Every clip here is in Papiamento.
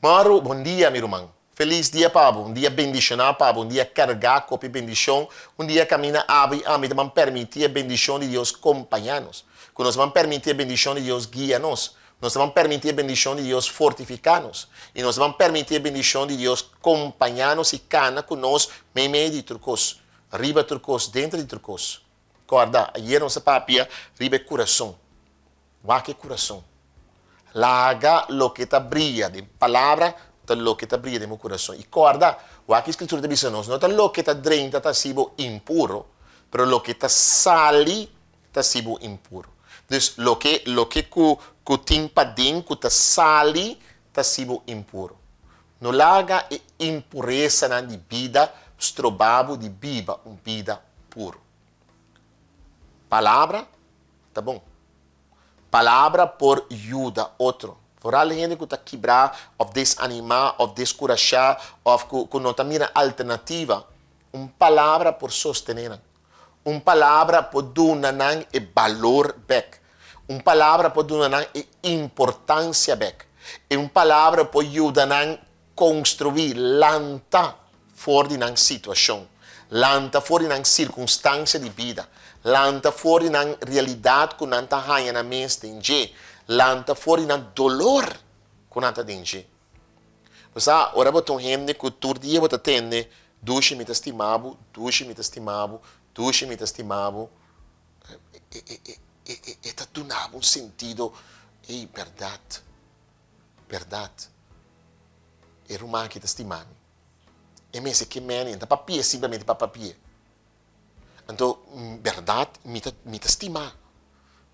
Maru, bon dia, mi ruman. Felis dia pa bo, un dia bendishoná pa bo, un dia kargá ku hopi bendishon, un dia kaminda abo i ami ta ban permití e bendishon di Dios kompañá nos, ku nos ta ban permití e bendishon di Dios guia nos, nos ta ban permití e bendishon di Dios fortifiká nos, i nos ta ban permití e bendishon di Dios kompañá nos i kana ku nos meimei di tur kos, riba tur kos, denter di tur kos. Kòrda, ayera nos a papia riba e kurason. Wak e kurason. Laga loke ta bria den palabra ta loke ta bria den bo kurason. I kòrda, wak e Skritura ta bisa nos, no ta loke ta drenta ta hasi bo impuro, pero loke ta sali ta hasi bo impuro. Dus, loke loke ku ku tin paden ku ta sali ta hasi bo impuro. No laga e impuresanan di bida stroba bo di biba un bida puru. Palabra ta bon. Palabra por yuda otro. Foral hende ku ta kibrá òf desanimá òf deskurashá òf ku ku no ta mira alternativa, un palabra por sostené nan. Un palabra por duna nan e balor bèk. Un palabra por duna nan e importansia bèk. E un palabra por yuda nan konstruí, lanta for di nan situashon, lanta for di nan sirkunstansia di bida, lanta for di nan realidat ku nan ta haña nan mes den dje, lanta for di nan dolor ku nan ta den dje. Bo sa, ora bo ta un hende ku tur dia bo ta tende, Dushi mi ta stima bo, dushi mi ta stima bo, dushi mi ta stima bo, e ta duna bo un sentido, ey, bèrdat. Bèrdat, e ruman aki ta stima mi. E mester ke meni, e no ta papia simplemente pa papia. Anto, bèrdat, mi ta mi ta stima.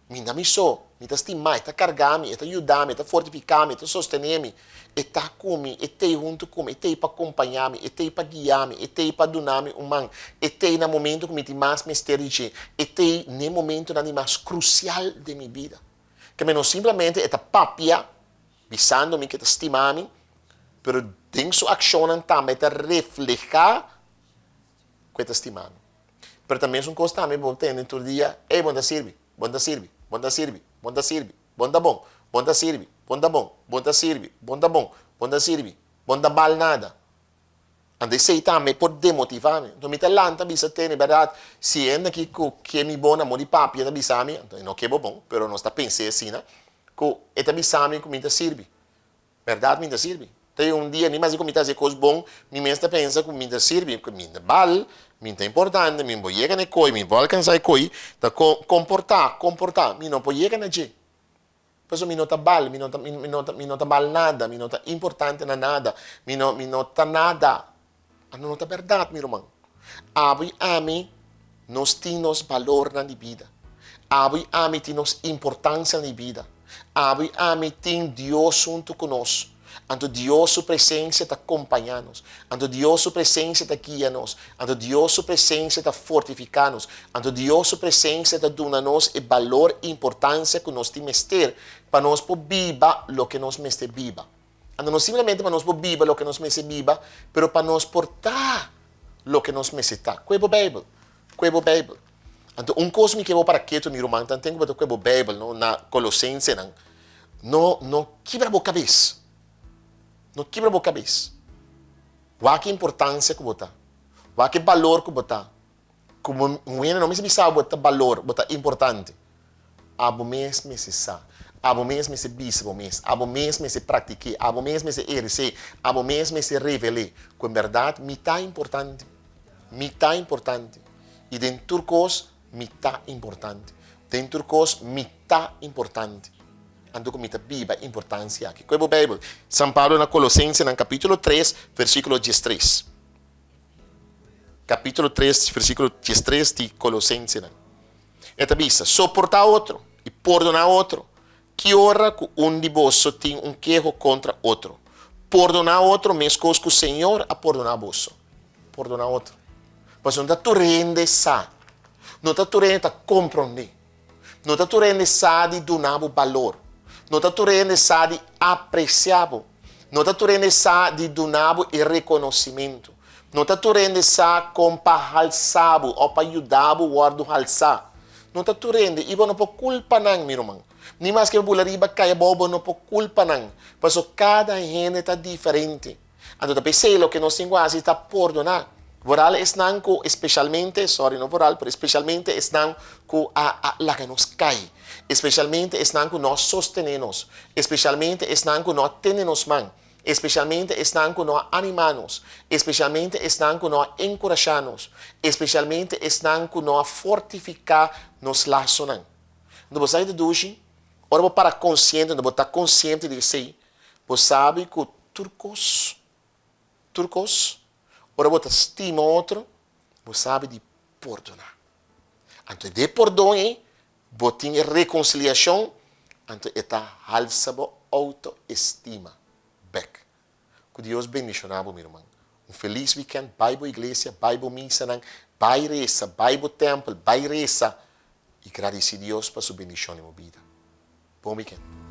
Mi na mi so, mi ta stima, e ta karga mi, e ta yuda mi, e ta fortifiká mi, e ta sostené mi, e ta ku mi, e t'ei huntu ku mi, e t'ei pa kompañá mi, e t'ei pa guia mi, e t'ei pa duna mi un man, e t'ei na momento ku mi tin mas mester di dje, e t'ei n'e momentonan di mas krusial den mi bida. Ke mi no simplemente e ta papia bisando mi ke ta stima mi, pero den su akshonnan tambe e ta reflehá ku e ta stima mi. Pero ta mesun kos tambe bo tende tur dia, Ey, bo no ta sirbi, bo no ta sirbi, bo no ta sirbi, bo no ta sirbi, bo no ta bon, bo no ta sirbi, bo no ta bon, bo no ta sirbi, bo no ta bon, bo no ta sirbi, bo no ta bal nada. Anto esei tambe por demotivá mi. Anto mi ta lanta bisa tene bèrdat, si hende aki ku ke mi bon amor di papia ta bisa mi, anto e no ke bo bon, pero nos ta pens'é asina, ku e ta bisa mi ku mi ta sirbi. Bèrdat mi ta sirbi. Ta un dia ni mas ku mi ta hasi e kos bon, mi mes ta pensa ku mi ta sirbi, ku mi ta bal, mi ta importante, mi por yega na e koi, mi por alkansá e koi, ta komportá, komportá, mi no por yega na dje. Pasobra mi no ta bal, mi no ta, mi no ta, mi no ta bal nada, mi no ta importante na nada, mi no, mi no ta nada. Ano no ta bèrdat, mi ruman. Abo i ami nos tin nos balornan di bida. Abo i ami tin nos importansianan di bida. Abo i ami tin Dios huntu ku nos. Anto Dios su presensia ta kompañá nos. Anto Dios su presensia ta guia nos. Anto Dios su presensia ta fortifiká nos. Anto Dios su presensia ta duna nos e balor i importansia ku nos tin mester pa nos por biba loke nos mester biba. Anto no simplemente pa nos por biba loke nos mester biba, pero pa nos por ta loke nos mester ta. Kue bo Beibel. Kue bo Beibel. Anto un kos mi ke bo para ketu, mi ruman, tanten ku bo ta kue bo Beibel, no, na Kolosensenan, No, no kibra bo kabes. No kibra bo kabes. Wak e importansia ku bo ta. Wak e balor ku bo ta. Ku bo un hende no mester bisa bo ta balor, bo ta importante. Abo mes mester sa. Abo mes mester bisa bo mes. Abo mes mester praktik'é. Abo mes mester ehersé. Abo mes mester revel'é ku en bèrdat mi ta importante. Mi ta importante. I den tur kos Mi ta importante. Den tur kos mi ta importante. Anto ku mi ta biba e importansia aki. Koe bo Beibel. San Pablo na Kolosensenan kapítulo tres, versíkulo diestres. Kapítulo tres, versíkulo diestres di Kolosensenan. E ta bisa, Soportá otro i pordoná otro, ki ora ku un di boso tin un keho kontra otro. Pordoná otro meskos ku Señor a pordoná boso. Pordoná otro. Pasobra no ta tur hende sa. No ta tur hende ta komprondé. No ta tur hende sa di duna bo balor. No ta tur hende sa di apresiá bo. No ta tur hende sa di duna bo e rekonosimentu. No ta tur hende sa kon pa halsá bo òf pa yuda bo wòrdu halsá. No ta tur hende, i bo no por kulpa nan, mi ruman. Ni maske bo bula riba kai abou bo no por kulpa nan, paso kada hende ta diferente. Anto ta p'esei loke nos tin ku hasi ta pordoná. Vooral esnan ku espeshalmente, sorry no vooral, pero espeshalmente esnan ku a a laga nos kai, espeshalmente esnan ku no a sostené nos, espeshalmente esnan ku no a tene nos man, espeshalmente esnan ku no a animá nos, espeshalmente esnan ku no a enkurashá nos, espeshalmente esnan ku no a fortifiká nos lasonan. Anto bo sa ki ta dushi? Ora bo para konsiente, anto bo ta konsiente di esei, bo sabi ku tur kos, tur kos, ora bo ta stima otro, bo sabi di pordoná. Anto de pordon ei, bo tin e rekonsiliashon, anto e ta halsa bo outoestima bèk. Ku Dios bendishoná bo, mi ruman. Un felis wikènt, bai bo iglesia, bai bo misanan, bai resa, bai bo tèmpel, bai resa i gradisí Dios pa su bendishon den bo bida. Bon wikènt.